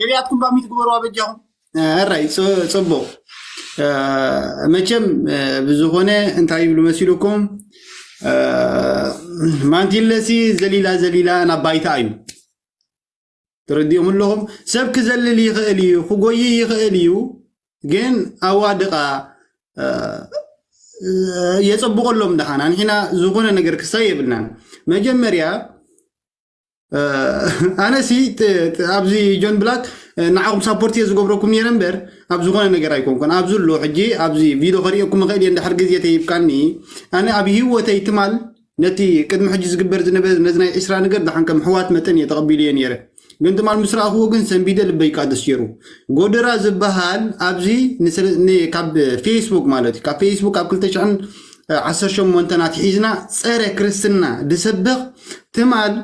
ገቢኣትኩም ባሚት ግበሩ ኣበጃኹም። ኣራይ ጽቡቕ። መቸም ብዝኾነ እንታይ ይብሉ መሲሉኩም? ማንቲለሲ ዘሊላ ዘሊላ ናብ ባይታ እዩ። ትረዲኦም ኣለኹም። ሰብ ክዘልል ይኽእል እዩ፣ ክጎይ ይኽእል እዩ። ግን ኣዋድቓ የጸብቐሎም ደሓን። ኣንሒና ዝኾነ ነገር ክሳይ የብልናን። መጀመርያ ኣነሲ ኣብዚ ጆን ብላክ ንዓኹም ሳፖርት እየ ዝገብረኩም ነይረ እምበር ኣብ ዝኾነ ነገር ኣይኮንኩን። ኣብዚ ኣሎ ሕጂ ኣብዚ ቪድዮ ከርእየኩም እኽእል እየ እንድሕር ግዜ ተሂብካኒ። ኣነ ኣብ ህይወተይ ትማል ነቲ ቅድሚ ሕጂ ዝግበር ዝነበረ ነዚ ናይ ዕስራ ነገር ደሓን ከም ኣሕዋት መጠን እየ ተቐቢለዮ ነይረ። ግን ትማል ምስ ረኣኽዎ ግን ሰንቢደ ልበይ ቃ ደስ ገይሩ። ጎደራ ዝበሃል ኣብዚ ንስለ- ን- ካብ ፌስቡክ ማለት እዩ። ካብ ፌስቡክ ኣብ ክልተ ሽሕን ዓሰርተ ሸሞንተን ኣትሒዝና ጸረ ክርስትና ድሰብኽ ትማል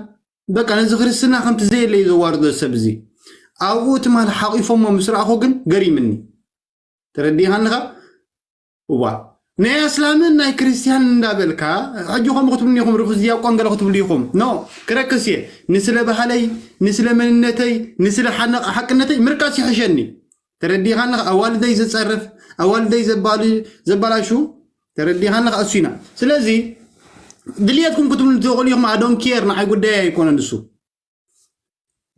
በቃ ነዚ ክርስትና ከምቲ ዘየለ እዩ ዘዋርዶ ሰብ እዚ። ኣብኡ ትማል ሓቒፎሞ ምስ ረኣኹ ግን ገሪምኒ። ተረዲኻንኻ? እዋ ናይ ኣስላምን ናይ ክርስትያን እንዳበልካ ሕጂ ከምኡ ክትብሉ ኢኹም። ርኩስ ዲያቆን ገለ ክትብሉ ኢኹም። ኖ ክረክስ እየ። ንስለ ባህለይ፣ ንስለ መንነተይ፣ ንስለ ሓነ- ሓቅነተይ ምርካስ ይሕሸኒ። ተረዲኻንኻ? ኣዋልደይ ዝጸርፍ ኣዋልደይ ዘባል- ዘባላሹ ተረዲኻንኻ? እሱ ኢና። ስለዚ ድልየትኩም ክትብሉ ትኽእሉ ኢኹም። ኣዶን ኬር ንዓይ ጉዳይ ኣይኮነን እሱ።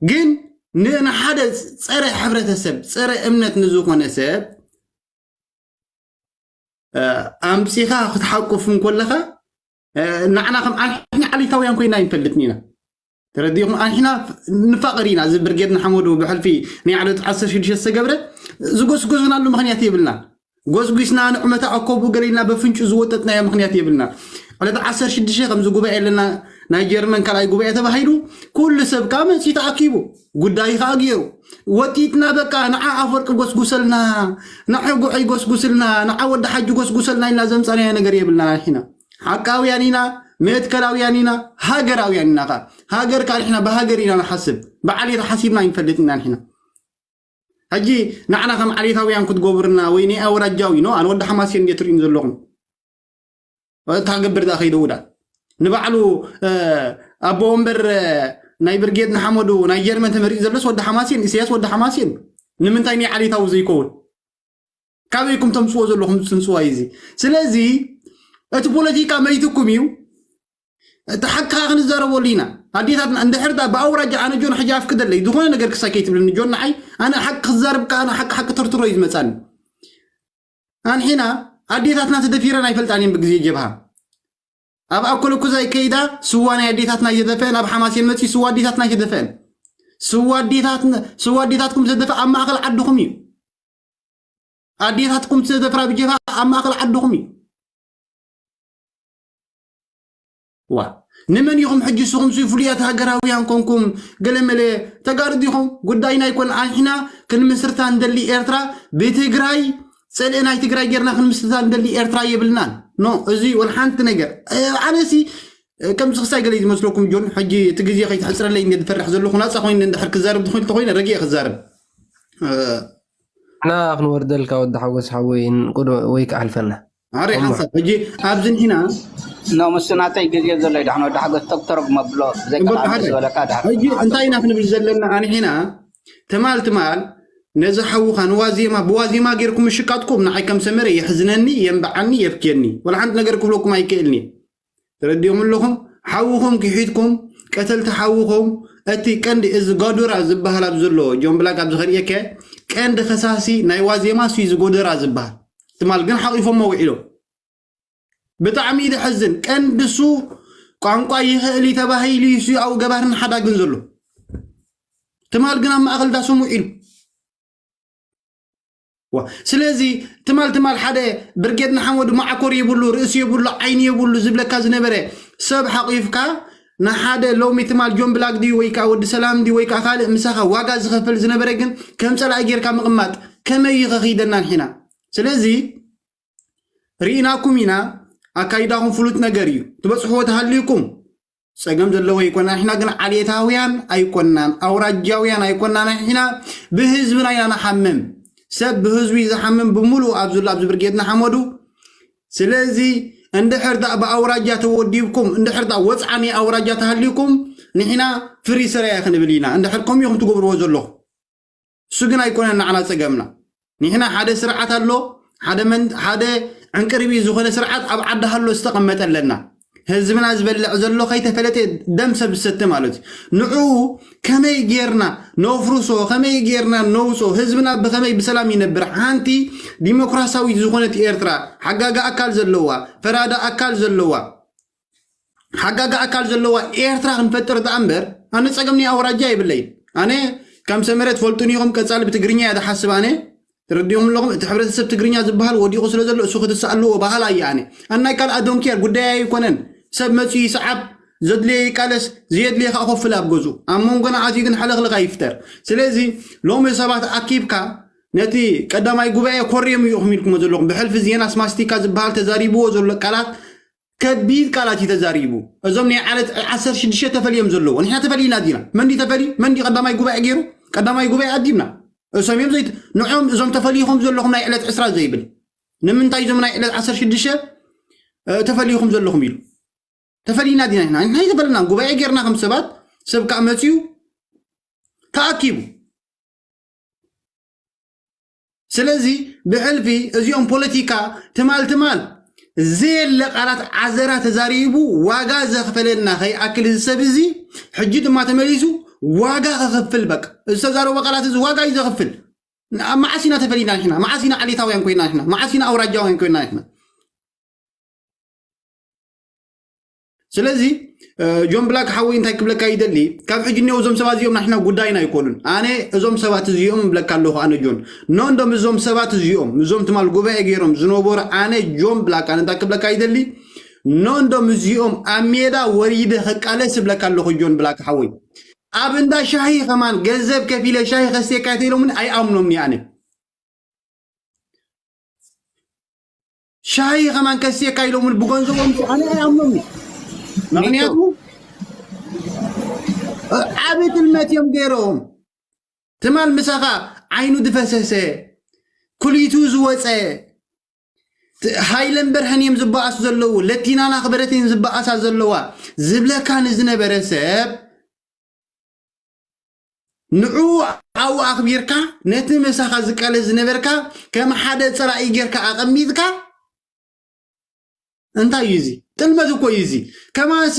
ግን ን- ንሓደ ጸረ ሕብረተሰብ ጸረ እምነት ንዝኾነ ሰብ ኣምጺኻ ክትሓቁፍ እንኮለኻ ንዓና ከም ኣንሕና ዓሊታውያን ኮይና ኣይንፈልጥን ኢና። ተረዲኹም? ኣንሕና ንፋቐር ኢና። እዚ ብርጌድ ንሓመዱ ብሕልፊ ናይ ዓለት ዓሰርተ ሽዱሽተ ዝተገብረ ዝጎስጎዝናሉ ምኽንያት የብልና። ጎስጒስና ንዑመታ ኣኮቡ ገሊልና በፍንጩ ዝወጠጥናዮ ምኽንያት የብልና። ዕለት ዓሰርተ ሽዱሽተ ከምዚ ጉባኤ ኣለና፣ ናይ ጀርመን ካልኣይ ጉባኤ ተባሂሉ ኩሉ ሰብ ከዓ መፂ ተኣኪቡ ጉዳይ ከዓ ገይሩ ወጢጥና በቃ ንዓ ኣፈወርቂ ጎስጉሰልና፣ ንዓ ጉዐይ ጎስጉስልና፣ ንዓ ወዲ ሓጂ ጎስጉሰልና ኢልና ዘምፃናዮ ነገር የብልና። ንሕና ሓቃውያን ኢና፣ መትከላውያን ኢና፣ ሃገራውያን ኢና። ከዓ ሃገር ከዓ ንሕና ብሃገር ኢና ንሓስብ፣ ብዓሌት ሓሲብና ኣይንፈልጥ ኢና ንሕና። ሕጂ ንዓና ከም ዓሌታውያን ክትገብሩና ወይ ናይ ኣውራጃዊ ኖ ኣነ ወዲ ሓማሴን እየ ትርእዩኒ ዘለኹም። እታ ገብር ዳ ከይደውዳ ንባዕሉ ኣቦ ወንበር ናይ ብርጌድ ንሓመዱ ናይ ጀርመን ተመሪኡ ዘሎስ ወዲ ሓማሴን ኢሳያስ ወዲ ሓማሴን ንምንታይ ናይ ዓሌታዊ ዘይከውን? ካበይኩም ተምፅዎ ዘለኹም ፅንፅዋይ እዚ? ስለዚ እቲ ፖለቲካ መይትኩም እዩ። እቲ ሓቅኻ ክንዛረበሉ ኢና ኣዴታትና። እንድሕር ዳ ብኣውራጃ ኣነ ጆን ሕጂ ኣፍክደለይ ዝኾነ ነገር ክሳይ ከይትብልኒ ጆን ንዓይ ኣነ ሓቂ ክዛረብ ከኣ ኣነ ሓቂ ሓቂ ተርትሮ እዩ ዝመፃኒ። ኣንሒና ኣዴታትና ተደፊረን ኣይፈልጣን እየን ብግዜ ጀብሃ። ኣብ ኣኮለኩዛይ ከይዳ ስዋ ናይ ኣዴታትና እየተደፈአን ኣብ ሓማሴን መፂ ስዋ ኣዴታትና እየተደፈአን። ስዋ ኣዴታትና ስዋ ኣዴታትኩም ዝተደፈ ኣብ ማእኸል ዓድኹም እዩ። ኣዴታትኩም ዝተደፍራ ብጀብሃ ኣብ ማእኸል ዓድኹም እዩ። ዋ ንመን ኢኹም ሕጂ ንስኹም ሲ ፍሉያት ሃገራውያን ኮንኩም ገለመለ ተጋሩ ዲኹም? ጉዳይና ኣይኮን። ኣንሕና ክንምስርታ እንደሊ ኤርትራ ብትግራይ ፀልኢ ናይ ትግራይ ጌርና ክንምስርታ እንደሊ ኤርትራ የብልናን። ኖ እዚ ወላ ሓንቲ ነገር ኣነሲ ከምዚ ክሳይ ገለ ዝመስለኩም ጆን ሕጂ እቲ ግዜ ከይትሕፅረለይ እንደ ዝፈርሕ ዘለኹ ናፃ ኮይነ እንድሕር ክዛረብ ዝኽእል ተኮይነ ረጊኤ ክዛረብ እና ክንወርደልካ ወዲ ሓጎስ ሓወይ ወይ ክኣልፈና ኣረ ሓንሳብ ሕጂ ኣብዚ ንሕና ኖ ምስ ናተይ ግዜ ዘሎ እዩ። ዳሕን ወዲ ሓጎስ ተግተረጉ መብሎ ብዘይካ ዝበለካ ዳሕን ሕጂ እንታይ ኢና ክንብል ዘለና ኣንሒና ትማል ትማል ነዚ ሓውኻ ንዋዜማ ብዋዜማ ጌርኩም ምሽቃጥኩም ንዓይ ከም ሰመረ የሕዝነኒ፣ የንብዓኒ፣ የብክየኒ። ወላ ሓንቲ ነገር ክብለኩም ኣይክእልን እየ። ተረዲኦም ኣለኹም? ሓውኹም ክሒድኩም ቀተልቲ ሓውኹም እቲ ቀንዲ እዚ ጋዱራ ዝበሃል ኣብ ዘሎ ጆን ብላክ ኣብዚ ከርእየከ ቀንዲ ከሳሲ ናይ ዋዜማ ሲ እዚ ጎደራ ዝበሃል ትማል ግን ሓቂፎሞ ውዒሎም። ብጣዕሚ እዩ ዘሕዝን። ቀንዲ እሱ ቋንቋ ይኽእል እዩ ተባሂሉ እዩ እሱ ኣብኡ ገባርን ሓዳግን ዘሎ። ትማል ግን ኣብ ማእኸል ዳሶም ውዒሉ። ዋ ስለዚ ትማል ትማል ሓደ ብርጌድ ንሓመዱ መዓኮር የብሉ፣ ርእሲ የብሉ፣ ዓይኒ የብሉ ዝብለካ ዝነበረ ሰብ ሓቂፍካ ንሓደ ሎሚ ትማል ጆን ብላክ ድዩ ወይ ከዓ ወዲ ሰላም ድዩ ወይ ከዓ ካልእ ምሳኻ ዋጋ ዝኸፍል ዝነበረ ግን ከም ፀላኢ ጌርካ ምቕማጥ ከመይ እዩ ከኺደና ንሒና? ስለዚ ርኢናኩም ኢና። ኣካይዳኹም ፍሉጥ ነገር እዩ። ትበፅሕዎ ተሃልዩኩም ፀገም ዘለዎ ይኮና። ንሕና ግን ዓሌታውያን ኣይኮናን፣ ኣውራጃውያን ኣይኮናን። ንሕና ብህዝብና ኢና ንሓምም። ሰብ ብህዝቡ እዩ ዝሓምም ብምሉኡ ኣብ ዝሎ ኣብዚ ብርጌድ ንሓመዱ። ስለዚ እንድሕር ዳ ብኣውራጃ ተወዲብኩም እንድሕር ዳ ወፅዓ ናይ ኣውራጃ ተሃልዩኩም ንሕና ፍሪ ስራያ ክንብል ኢና። እንድሕር ከምኡ ኢኹም ትገብርዎ ዘለኹ፣ እሱ ግን ኣይኮነን ንዓና ጸገምና። ንሕና ሓደ ስርዓት ኣሎ፣ ሓደ መን-፣ ሓደ ዕንቅርቢ ዝኾነ ስርዓት ኣብ ዓዲ ሃሎ ዝተቐመጠ ኣለና። ህዝብና ዝበልዕ ዘሎ ከይተፈለጠ ደም ሰብ ዝሰቲ ማለት እዩ። ንዕኡ ከመይ ጌርና ነፍርሶ፣ ከመይ ጌርና ነውጾ፣ ህዝብና ብኸመይ ብሰላም ይነብር፣ ሓንቲ ዲሞክራሲያዊት ዝኾነት ኤርትራ፣ ሓጋጋ ኣካል ዘለዋ፣ ፈራዳ ኣካል ዘለዋ፣ ሓጋጋ ኣካል ዘለዋ ኤርትራ ክንፈጥር ደኣ እምበር፣ ኣነ ጸገም ናይ ኣውራጃ የብለይን። ኣነ ከም ሰመረ ትፈልጡኒ ኢኹም፣ ቀጻሊ ብትግርኛ እየ ዝሓስብ ኣነ። ተረዲኹም ኣለኹም? እቲ ሕብረተሰብ ትግርኛ ዝበሃል ወዲቑ ስለ ዘሎ፣ እሱ ክትስኣልዎ በሃላይ እየ ኣነ። ኣናይ ካልእ ኣዶንኬር ጉዳይ ኣይኮነን። ሰብ መጺኡ ይስዓብ፣ ዘድልየ ይቃለስ፣ ዘየድልየ ከኣ ኮፍል ኣብ ገዝኡ። ኣብ መንጎና ኣትዩ ግን ሕልኽልኽ ኣይፍጠር። ስለዚ ሎሚ ሰባት ኣኪብካ ነቲ ቀዳማይ ጉባኤ ኮርዮም እዩ ኢኹም ኢልኩሞ ዘለኹም። ብሕልፊ ዜና ስማስቲካ ዝበሃል ተዛሪብዎ ዘሎ ቃላት ከቢድ ቃላት እዩ ተዛሪቡ። እዞም ናይ ዓለት ዓሰርተ ሽዱሽተ ተፈልዮም ዘለዎ። ንሕና ተፈሊና ዲና? መን ድዩ ተፈሊ? መን ድዩ ቀዳማይ ጉባኤ ገይሩ? ቀዳማይ ጉባኤ ኣዲምና። እሶም እዮም ዘይት-፣ ንዖም እዞም ተፈሊኹም ዘለኹም ናይ ዕለት ዕስራ ዘይብል። ንምንታይ እዞም ናይ ዕለት ዓሰርተ ሽዱሽተ፣ እ፣ ተፈሊኹም ዘለኹም ኢሉ? ተፈሊና ዲና ንሕና? ንሕና ኣይተፈለናን። ጉባኤ ጌርና ከም ሰባት፣ ሰብ ከኣ መጺኡ ተኣኪቡ። ስለዚ ብሕልፊ እዚኦም ፖለቲካ ትማል ትማል ዘየለ ቃላት ዓዘራ ተዛሪቡ ዋጋ ዘኽፈለና ከይኣክል እዚ ሰብ እዚ ሕጂ ድማ ተመሊሱ ዋጋ ከኽፍል በቃ። እዚ ተዛረቦ ቃላት እዚ ዋጋ እዩ ዘኽፍል። ን-፣ ኣብ መዓስ ኢና ተፈሊና ንሕና? መዓስ ኢና ዓሌታውያን ኮይና ንሕና? መዓስ ኢና ኣውራጃውያን ኮይና ንሕና? ስለዚ፣ እ፣ ጆን ብላክ ሓወይ እንታይ ክብለካ ይደሊ፣ ካብ ሕጂ እኒኦ እዞም ሰባት እዚኦም ናሕና ጉዳይና ኣይኮኑን። ኣነ እዞም ሰባት እዚኦም እብለካ ኣለኹ፣ ኣነ ጆን። ኖ እንዶም እዞም ሰባት እዚኦም፣ እዞም ትማል ጉባኤ ገይሮም ዝነበሩ ኣነ ጆን ብላክ፣ ኣነ እንታይ ክብለካ ይደሊ፣ ኖ እንዶም እዚኦም ኣብ ሜዳ ወሪደ ክቃለስ እብለካ ኣለኹ ጆን ብላክ ሓወይ። ኣብ እንዳ ሻሂ ከማን ገንዘብ ከፊለ ሻሂ ከስቴካ ተኢሎምን ኣይኣምኖምን ኣነ። ሻሂ ከማን ከስየካ ኢሎምን ብገንዘቦም ኣነ ኣይኣምኖምን። ምክንያቱ ዓቢ ጥልመት እዮም ገይሮም። ትማል ምሳኻ ዓይኑ ዝፈሰሰ፣ ኩሊቱ ዝወፀ፣ ት-፣ ሃይለን በርሀን እዮም ዝበኣሱ ዘለዉ፣ ለቲናና ክበረት እዮም ዝበኣሳ ዘለዋ ዝብለካ ንዝነበረ ሰብ፣ ንዑ ኣብኡ ኣኽቢርካ፣ ነቲ ምሳኻ ዝቃለስ ዝነበርካ ከም ሓደ ጸላኢ ጌርካ ኣቐሚጥካ፣ እንታይ እዩ እዚ? ጥልመት እኮ እዩ እዚ። ከማሲ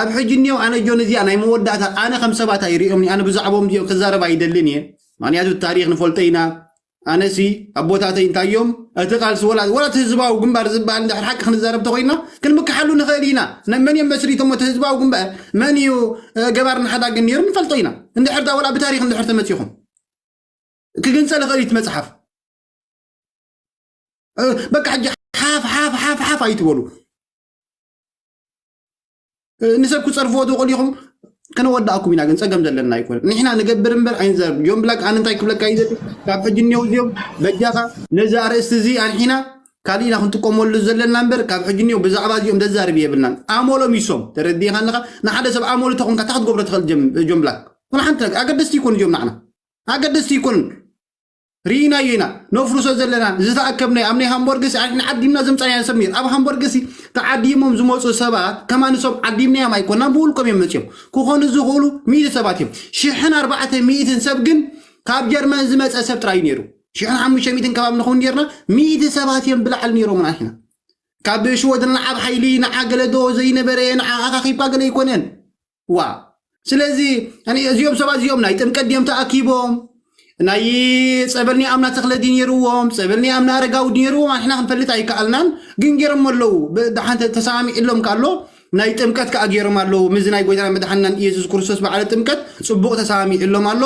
ኣብ ሕጂ እኒኦ፣ ኣነ ጆን እዚኣ ናይ መወዳእታ፣ ኣነ ከም ሰባት ኣይርእዮምኒ፣ ኣነ ብዛዕባኦም እዚኦም ክዛረብ ኣይደልን እየ። ምኽንያቱ ታሪኽ ንፈልጦ ኢና። ኣነሲ ኣቦታተይ እንታይ እዮም፣ እቲ ቃልሲ ወላ፣ ወላ እቲ ህዝባዊ ግንባር ዝበሃል እንድሕር ሓቂ ክንዛረብ ተኾይና፣ ክንምክሓሉ ንኽእል ኢና። ነ-፣ መን እዮም መስሪቶሞ እቲ ህዝባዊ ግንባር? መን እዩ፣ እ፣ ገባርን ሓዳግን ነይሩ? ንፈልጦ ኢና። እንድሕር ዳ ወላ ብታሪኽ እንድሕር ተመጺኹም። ክግንጸል ይኽእል እዩ እቲ መጽሓፍ። እ፣ በቃ ሕጂ ሓፍ፣ ሓፍ፣ ሓፍ፣ ሓፍ ኣይትበሉ። እ፣ ንሰብ ክጸርፍዎ ትኽእሉ ኢኹም፣ ከነወዳእኩም ኢና፣ ግን ጸገም ዘለና ኣይኮነን። ንሕና ንገብር እምበር ኣይንዘርብ። ጆን ብላክ፣ ኣነ እንታይ ክብለካ እዩ ዘብል? ካብ ሕጂ እኒኦ እዚኦም በጃኻ ነዚ ኣርእስቲ እዚ ኣንሒና ካሊእ ኢና ክንጥቀመሉ ዘለና እምበር፣ ካብ ሕጂ እኒኦ ብዛዕባ እዚኦም ዘዛርብ የብልናን። ኣመሎም ይሶም፣ ተረዲእካ ኣለኻ? ንሓደ ሰብ ኣመሉ ተኾንካ፣ እንታይ ክትገብሮ ትኽእል ጀም-፣ ጆን ብላክ? ወላ ሓንቲ ነገር ኣገደስቲ ይኮኑ እዚኦም ንዓና። ኣገደስቲ ይኮኑን። ርኢናዮ ኢና። ነፍርሶ ዘለና፣ ዝተኣከብናዮ፣ ኣብ ናይ ሃምቦርግሲ ንሕና ዓዲምና ዘምጻናዮ ሰብ ነይሩ። ኣብ ሃምቦርግሲ ተዓዲሞም ዝመጹ ሰባት፣ ከማን ንሶም ዓዲምናዮም ኣይኮናን፣ ብውልቆም እዮም መጺኦም። ክኾኑ ዝኽእሉ ሚእቲ ሰባት እዮም። ሽሕን ኣርባዕተ ሚእትን ሰብ ግን ካብ ጀርመን ዝመጸ ሰብ ጥራይ እዩ ነይሩ። ሽሕን ሓሙሽተ ሚእትን ከባቢ ንኸውን ነይርና፣ ሚእቲ ሰባት እዮም ብላዕሊ ነይሮም ንሕና። ካብ ሽወደን ንዓብ ሓይሊ፣ ንዓ ገለዶ ዘይነበረ፣ ንዓ ኣኻኺብካ ገለ ኣይኮነን። ዋ። ስለዚ፣ ኣነ እዚኦም ሰባት እዚኦም ናይ ጥምቀት ድዮም ተኣኪቦም? ናይ ጸበል ናይ ኣምና ተኽለ ድዩ ነይርዎም? ጸበል ናይ ኣምና ኣረጋዊ ድዩ ነይርዎም? ኣንሕና ክንፈልጥ ኣይከኣልናን፣ ግን ገይሮም ኣለዉ። ብ-፣ ደሓን ተ-፣ ተሰማሚዕሎም ከኣሎ፣ ናይ ጥምቀት ከኣ ገይሮም ኣለዉ። ምስዚ ናይ ጎይታና መድሓንናን ኢየሱስ ክርስቶስ በዓለ ጥምቀት ጽቡቕ ተሰማሚዕሎም ኣሎ።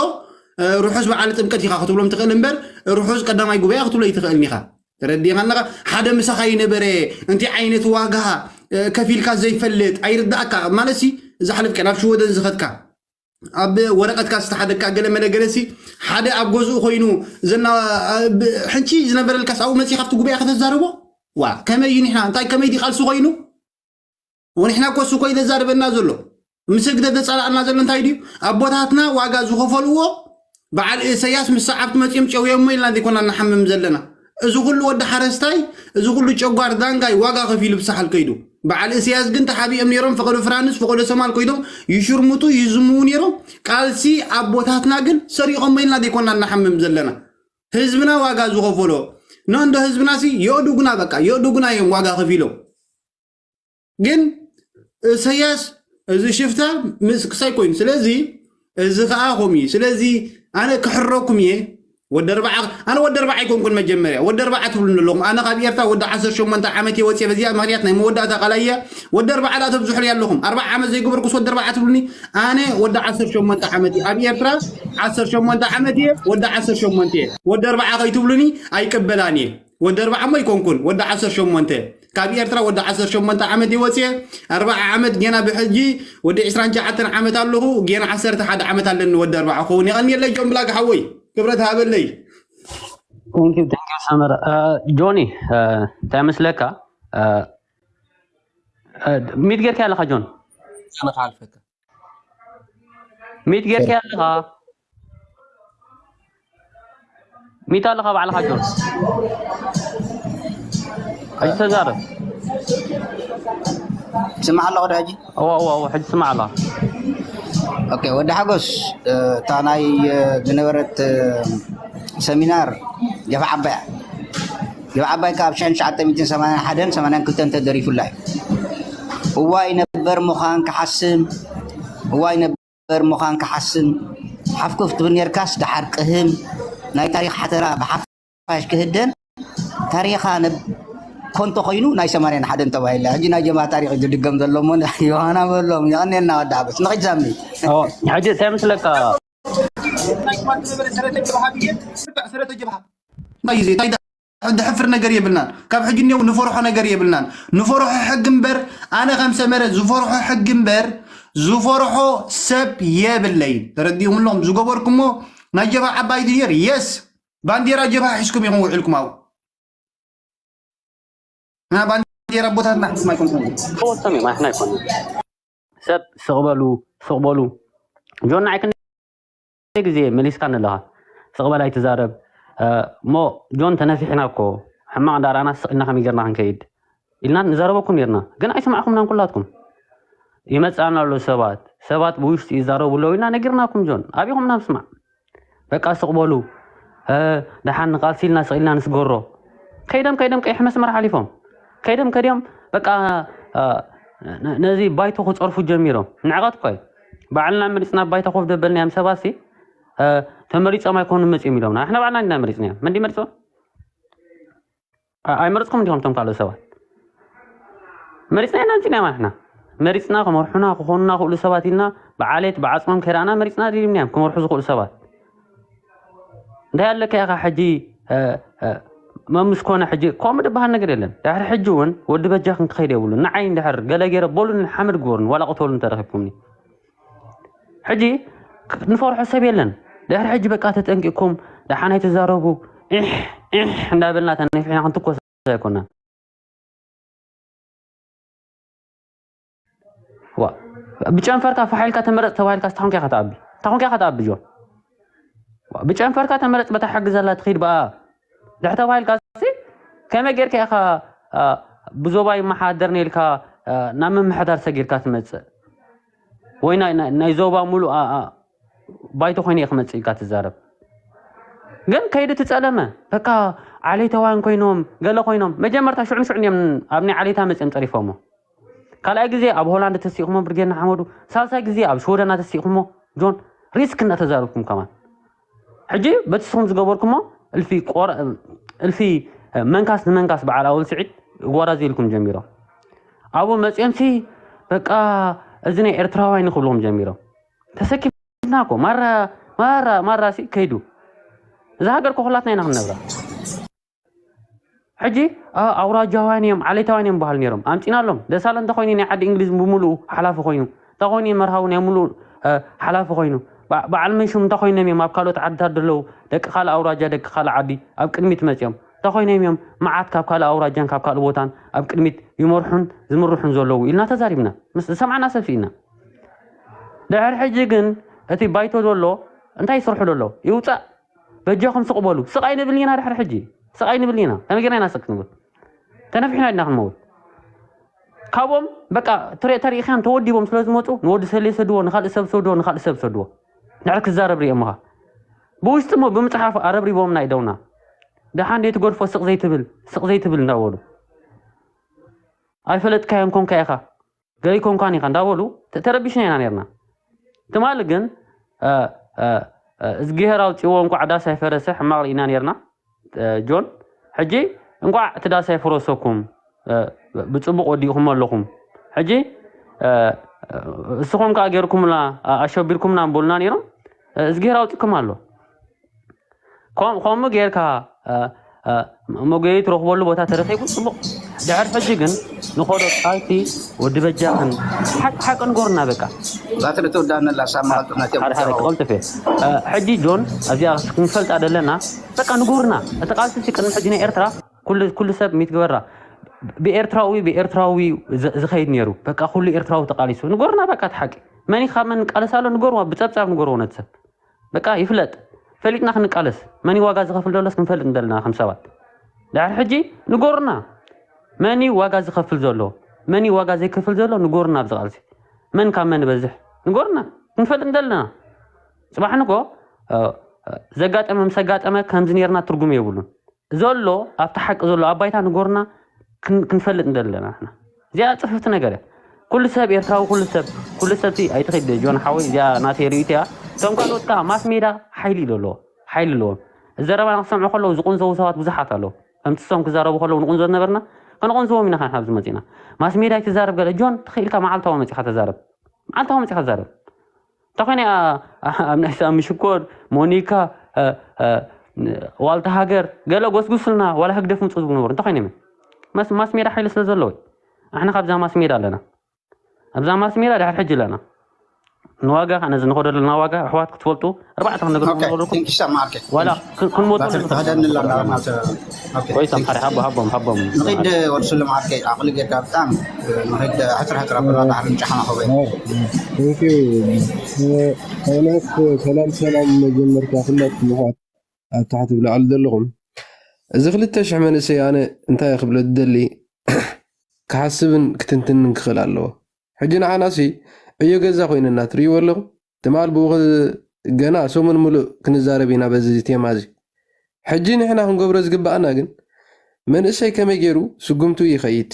እ፣ ርሑስ በዓለ ጥምቀት ኢኻ ክትብሎም ትኽእል እምበር፣ ርሑስ ቀዳማይ ጉባኤ ክትብሎ ኣይትኽእልን ኢኻ። ተረዲእካ ኣለኻ? ሓደ ምሳኻ ይነበረ፣ እንታይ ዓይነት ዋጋ፣ እ፣ ከፊልካ ዘይፈልጥ፣ ኣይርዳእካ። ማለትሲ፣ ዝሓለፍካ ናብ ሽወደን ዝኸድካ፣ ኣብ ወረቐትካ ዝተሓደግካ ገለ መለ ገለሲ፣ ሓደ ኣብ ገዝኡ ኮይኑ ዘና-፣ ብ-፣ ሕንቺ ዝነበረልካስ ኣብኡ መጺኻ ኣብቲ ጉባኤ ከተዛርቦ? ዋ፣ ከመይ እዩ ንሕና? እንታይ ከመይ ድዩ ቃልሲ ኮይኑ? ወንሕና እኮ እሱ እኮ እዩ ዘዛርበና ዘሎ። ምስ ህግደፍ ዘጸላእና ዘሎ እንታይ ድዩ? ኣቦታትና ዋጋ ዝኸፈልዎ በዓል ኢሰያስ ምስ ሰዓብቲ መጺኦም ጨውዮሞ ኢልና ዘይኮና ንሓምም ዘለና። እዚ ኩሉ ወዲ ሓረስታይ፣ እዚ ኩሉ ጨጓር ዳንጋይ ዋጋ ከፊሉ ብሳሕል ከይዱ። በዓል እስያስ ግን ተሓቢኦም ነይሮም። ፈቐዶ ፍራንስ፣ ፈቐዶ ሰማል ኮይኖም ይሽርሙጡ፣ ይዝምዉ ነይሮም። ቃልሲ ኣቦታትና ግን ሰሪቖሞ ኢልና ዘይኮና እናሓምም ዘለና። ህዝብና ዋጋ ዝኸፈሎ። ኖ እንዶ ህዝብና ሲ የእዱጉና፣ በቃ የእዱጉና እዮም ዋጋ ከፊሎም። ግን እሰያስ እዚ ሽፍታ ምስ ክሳይ ኮይኑ። ስለዚ እዚ ከኣ ከምኡ እዩ። ስለዚ ኣነ ክሕረኩም እየ። ወዲ ኣርባዓ፣ ኣነ ወዲ ኣርባዓ ኣይኮንኩን መጀመርያ። ወዲ ኣርባዓ ትብሉኒ ኣለኹም። ኣነ ካብ ኤርትራ ወዲ ዓሰርተ ሸሞንተ ዓመት እየ ወፅየ። በዚኣ ምኽንያት ናይ መወዳእታ ቃላይ እያ። ወዲ ኣርባዓ ዳ ተብዝሑለይ ኣለኹም። ኣርባዓ ዓመት ዘይገበርኩስ ወዲ ኣርባዓ ትብሉኒ? ኣነ ወዲ ዓሰርተ ሸሞንተ ዓመት እየ። ኣብ ኤርትራ ዓሰርተ ሸሞንተ ዓመት እየ። ወዲ ዓሰርተ ሸሞንተ እየ። ወዲ ኣርባዓ ከይትብሉኒ ኣይቅበላን እየ። ወዲ ኣርባዓ እሞ ኣይኮንኩን፣ ወዲ ዓሰርተ ሸሞንተ። ካብ ኤርትራ ወዲ ዓሰርተ ሸሞንተ ዓመት እየ ወፅየ። ኣርባዓ ዓመት ጌና ብሕጂ ወዲ ዕስራን ትሽዓተን ዓመት ኣለኹ። ጌና ዓሰርተ ሓደ ዓመት ኣለኒ ወዲ ኣርባዓ ክኸውን። የቐንየለይ ጆን ብላክ ሓወይ፣ ክብረት ሃበለይ። Thank you, thank you ሰመረ። እ፣ ጆኒ፣ እ፣ እንታይ መስለካ? እ፣ እ፣ ሚት ጌርካ ኣለኻ ጆን? ኣነ ክሓልፈካ። ሚት ጌርካ ኣለኻ? ሚት ኣለኻ ባዕልኻ ጆን? ሕጂ ተዛረብ። ስማዕ ኣለኹ ዶ ሕጂ? እዋ እዋ እዋ፣ ሕጂ ስማዕ ኣለኻ። ኦኬ፣ ወዲ ሓጎስ፣ እ፣ እታ ናይ፣ እ፣ ዝነበረት፣ እ፣ ሰሚናር ጀብሃ ዓባይ እያ። ጀብሃ ዓባይ ካብ ሽሕን ትሽዓተ ሚእትን ሰማንያን ሓደን ሰማንያን ክልተን ተደሪፉላ እዩ። እዋይ ነበር ምዃን ክሓስም፣ እዋይ ነበር ምዃን ክሓስም፣ ሓፍኮፍ ትብል ኔርካስ ደሓር ቅህም፣ ናይ ታሪኽ ሓተራ ብሓፋሽ ክህደን፣ ታሪኻ ነብ-፣ ኮንቶ ኮይኑ ናይ ሰማንያን ሓደን ተባሂላ። ሕጂ ናይ ጀብሃ ታሪኽ እዩ ዝድገም ዘሎ እሞ ዮሃና በሎም፣ የቐንየልና ወዲ ሓጎስ። ንኺድ ሳሚ። ኦ፣ ሕጂ እንታይ መስለካ? ናይ ጀብሃ ብዬ፣ ስርተ ጀብሃ። እንታይ እዩ እዚ? እንታይ ዳ-፣ ደሕፍር ነገር የብልናን። ካብ ሕጂ እኒው ንፈርሖ ነገር የብልናን። ንፈርሖ ሕጊ እምበር፣ ኣነ ከም ሰመረ ዝፈርሖ ሕጊ እምበር፣ ዝፈርሖ ሰብ የብለይን። ተረዲኹም ኣለኹም? ዝገበርኩሞ ናይ ጀብሃ ዓባይ ድየር? የስ። ባንዴራ ጀብሃ ሒዝኩም ኢኹም ውዒልኩም ኣብኡ። እና ባንዴራ ኣቦታትና ሒዝኩም ኣይኮንኩም። ተወሰኑ እዮም፣ ኣሕና ኣይኮነን። ሰብ ስቕ በሉ፣ ስቕ በሉ። ጆን ንዓይ ክንደይ ግዜ መሊስካኒ ኣለኻ። ስቕ በል ኣይትዛረብ። እ፣ እሞ ጆን ተነፊሕና እኮ፣ ሕማቕ እንዳረኣና ስቕ ኢልና ከመይ ጌርና ክንከይድ? ኢልና ንዛረበኩም ነርና። ግን ኣይሰማዕኩምናን ኩላትኩም። ይመጽኣና ኣሎ ሰባት፣ ሰባት ብውሽጢ ይዛረቡ ኣለዉ ኢልና ነጊርናኩም ጆን። ኣቢኹምና ምስማዕ። በቃ ስቕ በሉ። እ፣ ደሓን ንቃልሲ ኢልና ስቕ ኢልና ንስገሮ። ከይዶም ከይዶም ቀይሕ መስመር ሓሊፎም። ከይዶም ከዲኦም በቃ፣ እ፣ ነ-፣ ነዚ ባይቶ ክጸርፉ ጀሚሮም። ንዕቐት እኮ እዩ። ባዕልና መሪጽና ባይቶ ኮፍ ደበልናዮም ሰባትሲ፣ እ፣ ተመሪጾም ኣይኮኑን መጺኦም ኢሎምና። ንሕና ባዕልና ኢና መሪጽናዮም። መን ድዩ መሪጾም? ኣ-፣ ኣይመረጽኩም እንዲኹም እቶም ካልኦት ሰባት? መሪጽና ኢና ኣምጺእናዮም ንሕና። መሪጽና ክመርሑና ክኾኑና ክኽእሉ ሰባት ኢልና ብዓሌት ብዓጽሞም ከይረኣና መሪጽና ድልዩና እዮም ክመርሑ ዝኽእሉ ሰባት። እንታይ ኣለካ ኢኻ ሕጂ፣ እ፣ እ፣ መምስ ኮነ ሕጂ ከምኡ ዝበሃል ነገር የለን። ድሕሪ ሕጂ እውን ወዲ በጃኽን ክኸይድ የብሉን። ንዓይ እንድሕር ገለ ገይረ በሉኒ ሓመድ ግበሩኒ ዋላ ቅተሉኒ ተረኺብኩምኒ። ሕጂ ንፈርሖ ሰብ የለን። ድሕሪ ሕጂ በቃ ተጠንቂቅኩም ደሓን ኣይትዛረቡ። ኢሕ ኢሕ እንዳበልና ተነፊሕና ክንትኮስ ኣይኮናን። ዋ ብጨንፈርካ ፋሕ ኢልካ ተመረጽ ተባሂልካ እንታይ ኮንካ ኢኻ ትኣቢ? እንታይ ኮንካ ኢኻ ትኣቢ ጆን? ዋ ብጨንፈርካ ተመረጽ በታ ሕጊ ዘላ ትኺድ በኣ ድሕሪ ተባሂልካ ሲ ከመይ ጌርካ ኢኻ ኣ፣ ብዞባ ይመሓደር ነልካ ኣ፣ ናብ ምምሕዳር ሰጊርካ ትመጽእ ወይ ናይ- ናይ- ናይ ዞባ ሙሉእ ኣ- ኣ- ባይቶ ኮይነ እየ ክመጽእ ኢልካ ትዛረብ ግን ከይዲ ትጸለመ በካ ዓሌታውያን ኮይኖም ገለ ኮይኖም መጀመርታ ሽዑ ንሽዑ እዮም ኣብ ናይ ዓሌታ መጽኦም ጸሪፎሞ ካልኣይ ግዜ ኣብ ሆላንድ ተሲእኩሞ ብርጌድ ንሓመዱ ሳልሳይ ግዜ ኣብ ሽወደና ተሲእኩሞ ጆን ሪስክ እናተዛረብኩም ከማን ሕጂ በቲ ስኹም ዝገበርኩሞ እልፊ ቆረ እልፊ መንካስ ንመንካስ በዓል ኣወል ስዒድ ጓራዚ ኢልኩም ጀሚሮም ኣብኡ መፅኦምሲ በቃ እዚ ናይ ኤርትራዋይ ንክብልኩም ጀሚሮም ተሰኪፍና እኮ ማራ ማራ ማራ ሲ ከይዱ እዛ ሃገር ኮ ኩላትና ኢና ክንነብራ ሕጂ ኣውራጃውያን እዮም ዓሌታውያን እዮም በሃል ነይሮም ኣምፂናሎም ደሳለ እንተኮይኑ ናይ ዓዲ እንግሊዝ ብምሉኡ ሓላፊ ኮይኑ እንተኮይኑ መርሃዊ ናይ ሙሉእ ሓላፊ ኮይኑ በዓል መን ሽም እንተኮይኖም እዮም ኣብ ካልኦት ዓድታት ዘለዉ ደቂ ካልእ ኣውራጃ ደቂ ካልእ ዓዲ ኣብ ቅድሚት መፂኦም እንተኮይኖም እዮም መዓት ካብ ካልእ ኣውራጃን ካብ ካልእ ቦታን ኣብ ቅድሚት ይመርሑን ዝምርሑን ዘለዉ ኢልና ተዛሪብና ምስ ዝሰምዓና ሰብ ስኢና ድሕሪ ሕጂ ግን እቲ ባይቶ ዘሎ እንታይ ይስርሑ ዘሎ ይውፃእ በጃኹም ስቕ በሉ ስቕ ኣይንብልን ኢና ድሕሪ ሕጂ ስቕ ኣይንብልን ኢና ከመይ ጌርና ኢና ስቕ ክንብል ተነፊሕና ድና ክንመውት ካብኦም በቃ ትሬ ተሪኢኻን ተወዲቦም ስለ ዝመፁ ንወዲ ሰሌ ሰድዎ፣ ንካልእ ሰብ ሰድዎ፣ ንካልእ ሰብ ሰድዎ። ንዕር ክዛረብ ሪኦምኻ ብውሽጢ እሞ ብምፅሓፍ ኣረብሪቦምና ይደውና። ደሓን ደይ ትገድፎ ስቕ ዘይትብል ስቕ ዘይትብል እንዳበሉ ኣይፈለጥካዮን ኮንካ ኢኻ ገለ ኮንካን ኢኻ እንዳበሉ ተ- ተረቢሽና ኢና ነርና። ትማሊ ግን እ፣ እ፣ እ፣ እዝግሄር ኣውፅዎ እንኳዕ ዳስ ኣይፈረሰ ሕማቕ ርኢና ነርና። እ፣ ጆን ሕጂ እንኳዕ እቲ ዳስ ኣይፈረሰኩም፣ እ፣ ብፅቡቕ ወዲእኹም ኣለኹም። ሕጂ እ፣ እ፣ እስኹም ከዓ ገይርኩምና ኣ- ኣሸቢርኩምና ንበሉና ነይሮም። እ፣ እዝግሄር ኣውፅኩም ኣሎ። ከም- ከምኡ ጌርካ እ፣ እ፣ መጎየይ ትረኽበሉ ቦታ ተረኺቡ ፅቡቕ። ድሕር ሕጂ ግን ንኸዶ ቃልሲ ወዲ በጃኽን ሓቂ ሓቂ ንገሩና በቃ። እዛ ትልትወዳነላ ሳብ መቐልጥነት ሓደ ሓደ ክቐልጥፍ እየ። እ፣ ሕጂ ጆን ኣብዚኣ ክንፈልጣ ደለና በቃ ንገሩና። እቲ ቃልሲ ሲ ቅድሚ ሕጂ ናይ ኤርትራ ኩሉ ኩሉ ሰብ ሚትግበራ ብኤርትራዊ ብኤርትራዊ ዝ- ዝኸይድ ነይሩ። በቃ ኩሉ ኤርትራዊ ተቃሊሱ ንገሩና በቃ እቲ ሓቂ። መን ካብ መን ቃለስ ኣሎ ንገርዋ፣ ብፀብፃብ ንገርዎ ነቲ ሰብ በቃ ይፍለጥ። ፈሊጥና ክንቃለስ መን ዋጋ ዝኸፍል ዘሎስ ክንፈልጥ እንደለና ከም ሰባት ድሕር ሕጂ ንገሩና። መን ዋጋ ዝኸፍል ዘሎ መን ዋጋ ዘይከፍል ዘሎ ንገሩና። ኣብዚ ቃልሲ መን ካብ መን በዝሕ ንገሩና። ክንፈልጥ እንደለና ጽባሕ ንጎ እ፣ እ፣ ዘጋጠመ ምስ ኣጋጠመ ከምዚ ነርና ትርጉም የብሉን። ዘሎ ኣብቲ ሓቂ ዘሎ ኣብ ባይታ ንገሩና። ክን- ክንፈልጥ እንደለና ንሕና እዚኣ ጽፍፍቲ ነገር እያ። ኩሉ ሰብ ኤርትራዊ ኩሉ ሰብ ኩሉ ሰብ ሲ ኣይትኸይድ ጆን ሓወይ እዚኣ ናተይ ርእይቶ እያ። እቶም ካልኦት ከዓ ማስ ሜዳ ሓይሊ እዩ ዘለዎ ሓይሊ ኣለዎም። እዚ ዘረባና ክሰምዑ ከለዉ ዝቑንዘዉ ሰባት ብዙሓት ኣለዉ። ከምቲ እሶም ክዛረቡ ከለዉ ንቑንዞ ዝነበርና ከነቑንዝዎም ኢና ከንሓብ ዝመፂና። ማስ ሜዳ ኣይትዛረብ ገለ ጆን ተኽኢልካ መዓልታዊ መፂኻ ተዛረብ። መዓልታዊ መፂኻ ተዛረብ። እንታይ ኮይነ ኣብ ናይ ሳሚ ሽኮር ሞኒካ እ፣ እ፣ ዋልታ ሃገር ገለ ጎስጉስልና ዋላ ህግደፍ ምፁ ዝብሉ ነበሩ እንታይ ኮይነ መስ ማስ ሜዳ ሓይሊ ስለ ዘለዎ ኣሕና ካብዛ ማስ ሜዳ ኣለና። ኣብዛ ማስ ሜዳ ድሕር ሕጂ ኣለና። ንዋጋ ከ ነዚ ንኸዶ ዘለና ዋጋ ኣሕዋት ክትፈልጡ ኣርባዕተ ነገር ኦኬ ንኸዶ ቴንክ ዩ ሶ ማች ዋላ ክ- ክንሞቱ ተኸደንላ ኮይቶም ሓደ ሃቦ ሃቦም ሃቦም ንኸይድ ወዲ ስሉም ዓርከይ ዓቕሊ ጌርካ ብጣዕሚ ንኸይድ ሕፅር ሕፅር ኣበላ ዳሕሪ ንጫሓና ኸበይ Thank you. ሰላም ሰላም መጀመርታ ኩላትኩም ምዃት ኣብ ታሕቲ ብላዕሊ ዘለኹም እዚ ክልተ ሽሕ መንእሰይ ኣነ እንታይ ክብሎ ዝደሊ ክሓስብን ክትንትንን ክኽእል ኣለዎ። ሕጂ ንዓናሲ ዕዮ ገዛ ኮይነና ትርእይዎ ኣለኹም። ትማል ብኡ ገና ሰሙን ሙሉእ ክንዛረብ ኢና በዚ ቴማ እዚ። ሕጂ ንሕና ክንገብሮ ዝግባኣና ግን መንእሰይ ከመይ ገይሩ ስጉምቱ ይኸይድ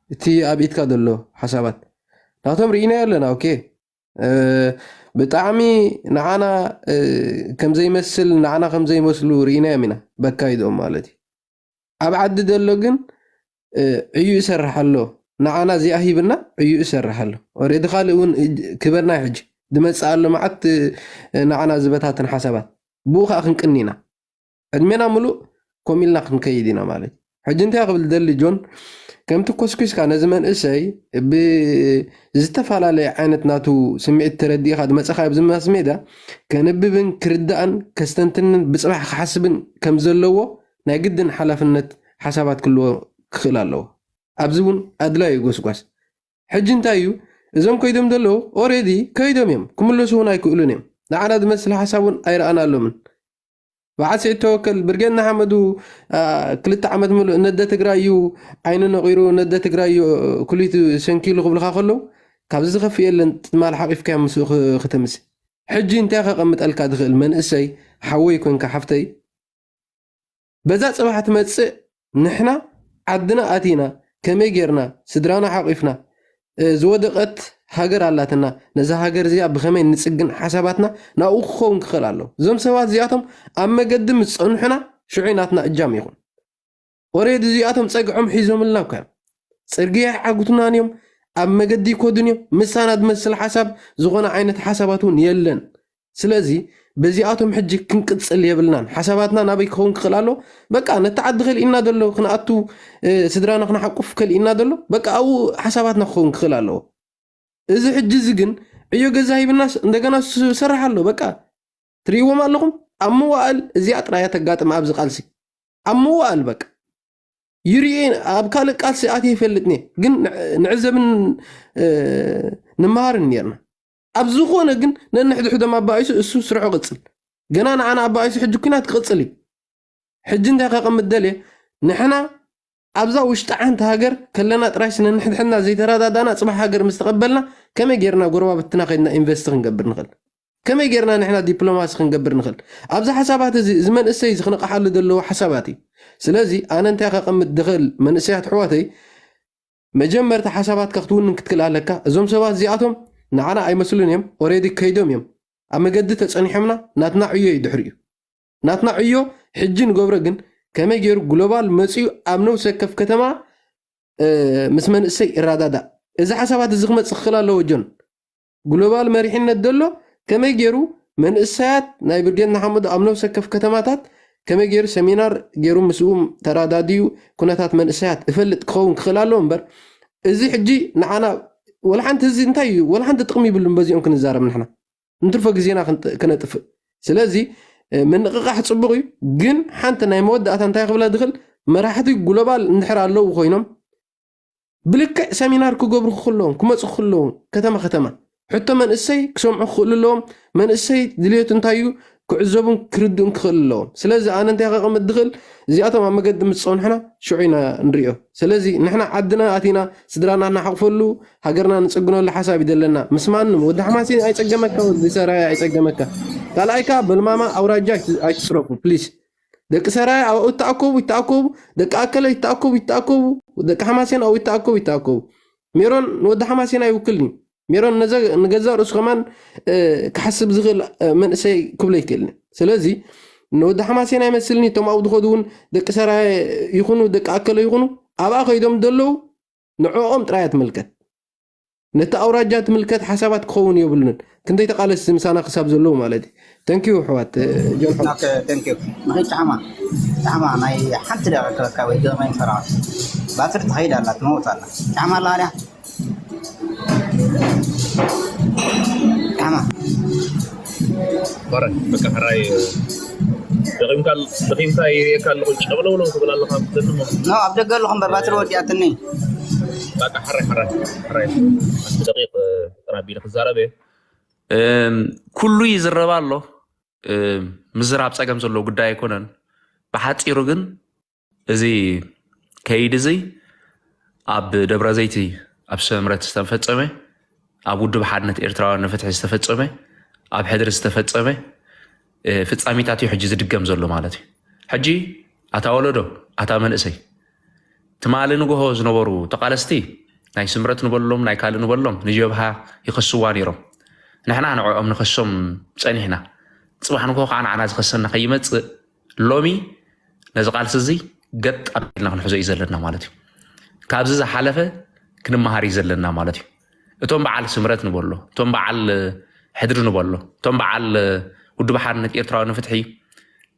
እቲ ኣብ ኢድካ ዘሎ ሓሳባት ናቶም ርኢናዮ ኣለና። ኦኬ ብጣዕሚ ንዓና ከምዘይመስል ንዓና ከምዘይመስሉ ርኢናዮም ኢና በካይድኦም ማለት እዩ። ኣብ ዓዲ ዘሎ ግን ዕዩ ይሰርሕ ኣሎ። ንዓና እዚኣ ሂብና ዕዩ ይሰርሕ ኣሎ። ኦሬዲ ካልእ እውን ክበና ሕጂ ድመፅእ ኣሎ መዓት ንዓና ዝበታትን ሓሳባት ብኡ ከዓ ክንቅኒ ኢና። ዕድሜና ምሉእ ኮም ኢልና ክንከይድ ኢና ማለት እዩ። ሕጂ እንታይ ክብል ደሊ ጆን ከምቲ ኮስኩስካ ነዚ መንእሰይ ብዝተፈላለየ ዓይነት ናቱ ስምዒት ተረዲእካ ዝመፀኻ ኣብዚ ማስ ሜዳ ከንብብን ክርዳእን ከስተንትንን ብፅባሕ ክሓስብን ከም ዘለዎ ናይ ግድን ሓላፍነት ሓሳባት ክልዎ ክኽእል ኣለዎ። ኣብዚ እውን ኣድላዩ ጎስጓስ ሕጂ እንታይ እዩ እዞም ከይዶም ዘለዉ ኦሬዲ ከይዶም እዮም ክምለሱ እውን ኣይክእሉን እዮም። ንዓና ዝመስል ሓሳብ እውን ኣይረኣናሎምን። በዓል ስዒድ ተወከል ብርጌድ ንሓመዱ ክልተ ዓመት ምሉእ ነደ ትግራይ እዩ ዓይኑ ነቒሩ ነደ ትግራይ እዩ ኩሊቱ ሰንኪሉ ክብልካ ከለዉ ካብዚ ዝኸፍእ የለን። ትማል ሓቂፍካዮ ምስኡ ክትምስ ሕጂ እንታይ ከቐምጠልካ ዝኽእል መንእሰይ ሓወይ ኮንካ ሓፍተይ በዛ ፅባሕ ትመፅእ ንሕና ዓድና ኣቲና ከመይ ጌርና ስድራና ሓቂፍና ዝወደቐት ሃገር ኣላትና ነዛ ሃገር እዚኣ ብኸመይ ንፅግን ሓሳባትና ናብኡ ክኸውን ክኽእል ኣለዎ። እዞም ሰባት እዚኣቶም ኣብ መገዲ ምስ ፀንሑና ሽዑ ናትና እጃም ይኹን። ኦሬዲ እዚኣቶም ፀግዖም ሒዞምልና እኳ እዮም። ፅርግያ ይዓግቱናን እዮም ኣብ መገዲ ይኮዱን እዮም። ምሳና ዝመስል ሓሳብ ዝኾነ ዓይነት ሓሳባት እውን የለን። ስለዚ በዚኣቶም ሕጂ ክንቅፅል የብልናን። ሓሳባትና ናበይ ክኸውን ክኽእል ኣሎ? በቃ ነቲ ዓዲ ከልኢና ዘሎ ክንኣቱ ስድራና ክንሓቁፍ ከልኢና ዘሎ በቃ ኣብኡ ሓሳባትና ክኸውን ክኽእል ኣለዎ። እዚ ሕጂ እዚ ግን ዕዮ ገዛ ሂብናስ እንደገና እሱ ይሰርሕ ኣሎ። በቃ ትርእይዎም ኣለኹም። ኣብ መዋእል እዚኣ ጥራያ ተጋጥም ኣብዚ ቃልሲ ኣብ መዋእል በቃ ይርኤ ኣብ ካልእ ቃልሲ ኣትየ ይፈልጥኒ ግን ንዕዘብን ንመሃርን ነርና። ኣብ ዝኾነ ግን ነንሕድሕዶም ኣባኢሱ እሱ ስርሑ ቅፅል ገና ንዓና ኣባኢሱ ሕጂ ኩናት ክቕፅል እዩ። ሕጂ እንታይ ከቐምጥ ደልየ ንሕና ኣብዛ ውሽጢ ሓንቲ ሃገር ከለና ጥራይ ስነ ንሕድሕድና ዘይተረዳዳና፣ ጽባሕ ሃገር ምስ ተቐበልና ከመይ ጌርና ጎረባብትና ከይድና ኢንቨስት ክንገብር ንኽእል? ከመይ ጌርና ንሕና ዲፕሎማሲ ክንገብር ንኽእል? ኣብዚ ሓሳባት እዚ፣ እዚ መንእሰይ እዚ ክነቕሓሉ ዘለዎ ሓሳባት እዩ። ስለዚ ኣነ እንታይ ከቐምጥ ድኽእል፣ መንእሰያት ኣሕዋተይ፣ መጀመርታ ሓሳባትካ ክትውንን ክትክእል ኣለካ። እዞም ሰባት እዚኣቶም ንዓና ኣይመስሉን እዮም፣ ኦሬዲ ከይዶም እዮም። ኣብ መገዲ ተጸኒሖምና፣ ናትና ዕዮ እዩ ድሕሪኡ። ናትና ዕዮ ሕጂ ንገብሮ ግን ከመይ ገይሩ ግሎባል መጺኡ ኣብ ነፍሲ ወከፍ ከተማ፣ እ፣ ምስ መንእሰይ ይረዳዳእ። እዚ ሓሳባት እዚ ክመጽእ ክኽእል ኣለዎ ጆን። ግሎባል መሪሕነት ዘሎ ከመይ ገይሩ መንእሰያት ናይ ብርጌድ ንሓመዱ ኣብ ነፍሲ ወከፍ ከተማታት ከመይ ገይሩ ሰሚናር ገይሩ ምስኡ ተራዳድዩ ኩነታት መንእሰያት እፈልጥ ክኸውን ክኽእል ኣለዎ እምበር፣ እዚ ሕጂ ንዓና ወላ ሓንቲ፣ እዚ እንታይ እዩ? ወላ ሓንቲ ጥቕሚ ይብሉን በዚኦም ክንዛረብ ንሕና። ንትርፎ ግዜና ክንጥ-፣ ክነጥፍእ። ስለዚ፣ እ፣ ምንቕቓሕ ጽቡቕ እዩ፣ ግን ሓንቲ ናይ መወዳእታ እንታይ ክብላ ድኽእል፣ መራሕቲ ግሎባል እንድሕር ኣለዉ ኮይኖም፣ ብልክዕ ሰሚናር ክገብሩ ክኽእለዎም፣ ክመጹ ክኽእለዎም፣ ከተማ ከተማ። ሕቶ መንእሰይ ክሰምዑ ክኽእሉ ኣለዎም። መንእሰይ ድልየቱ እንታይ እዩ? ክዕዘቡን ክርድኡን ክኽእሉ ኣለዎም። ስለዚ ኣነ እንታይ ከቐምጥ ድኽእል፣ እዚኣቶም ኣብ መገዲ ምስ ጸንሑና ሽዑ ኢና ንሪኦ። ስለዚ ንሕና ዓድና ኣቲና ስድራና እናሓቑፈሉ ሃገርና ንጽግነሉ ሓሳብ እዩ ዘለና። ምስ ማንም ወዲ ሓማሴን ኣይጸገመካ፣ ወዲ ሰራየ ኣይጸገመካ። ካልኣይካ በልማማ ኣውራጃ ኣይት-፣ ኣይትጽረፉ ፕሊስ። ደቂ ሰራየ ኣብኡ ይተኣከቡ፣ ይተኣከቡ፣ ደቂ ኣከለ ይተኣከቡ፣ ይተኣከቡ፣ ደቂ ሓማሴን ኣብኡ ይተኣከቡ፣ ይተኣከቡ። ሜሮን ንወዲ ሓማሴን ኣይውክልን እዩ። ሜሮን ነዘ-፣ ንገዛእ ርእሱ ከማን፣ እ፣ ክሓስብ ዝኽእል፣ እ፣ መንእሰይ ክብሎ ይክእልን እዩ። ስለዚ ንወዲ ሓማሴን ኣይመስልን እዩ። እቶም ኣብኡ ዝኸዱ እውን ደቂ ሰራየ ይኹኑ ደቂ ኣከለ ይኹኑ ኣብኣ ከይዶም ዘለዉ ንዕኦም ጥራይ እያ ትምልከት። ነቲ ኣውራጃ ትምልከት ሓሳባት ክኸውን የብሉን። ክንደይ ተቓለስቲ ምሳና ክሳብ ዘለዉ ማለት እዩ። ተንክ ዩ ኣሕዋት፣ እ፣ ጆን ሓወይ። ኦኬ፣ ተንክ ዩ። ንኸይ ጫማ፣ ጫማ ናይ ሓንቲ ደቂቃ ክበካ ወይ ገመ ይፈራ። ባትሪ ትኸይድ ኣላ፣ ትመውት ኣላ። ጫማ ኣላ ድያ? ጫማ። ኧረ በቃ ሕራይ ደኺምካ ደኺምካ ይርእየካ ኣለኹ። ጨብለውለው ትብል ኣለኻ። ትንሞ ኖ፣ ኣብ ደገ ኣለኹ እምበር ባትሪ ወዲኣትኒ። በቃ ሕራይ ሕራይ ሕራይ ሓንቲ ደቂቕ ጥራቢለ ክዛረብ እየ። እም፣ ኩሉ ይዝረብ ኣሎ። እም፣ ምዝራብ ጸገም ዘለዎ ጉዳይ ኣይኮነን። ብሓጺሩ ግን እዚ ከይድ እዚ ኣብ ደብረ ዘይቲ ኣብ ሰምረት ዝተፈጸመ፣ ኣብ ውድብ ሓድነት ኤርትራውያን ንፍትሒ ዝተፈጸመ፣ ኣብ ሕድሪ ዝተፈጸመ፣ እ፣ ፍጻሜታት እዩ ሕጂ ዝድገም ዘሎ ማለት እዩ። ሕጂ ኣታ ወለዶ፣ ኣታ መንእሰይ፣ ትማሊ ንግሆ ዝነበሩ ተቓለስቲ ናይ ስምረት ንበሎም ናይ ካልእ ንበሎም ንጀብሃ ይኸስዋ ነይሮም። ንሕና ንዕኦም ንኸሶም ጸኒሕና። ጽባሕ ንግሆ ከዓ ንዓና ዝኸሰና ከይመጽእ ሎሚ ነዚ ቃልሲ እዚ ገጥ ኣቢልና ክንሕዞ እዩ ዘለና ማለት እዩ። ካብዚ ዝሓለፈ ክንመሃር እዩ ዘለና ማለት እዩ። እቶም በዓል ስምረት ንበሎ፣ እቶም በዓል ሕድሪ ንበሎ፣ እቶም በዓል ውድብ ሓርነት ኤርትራዊ ንፍትሒ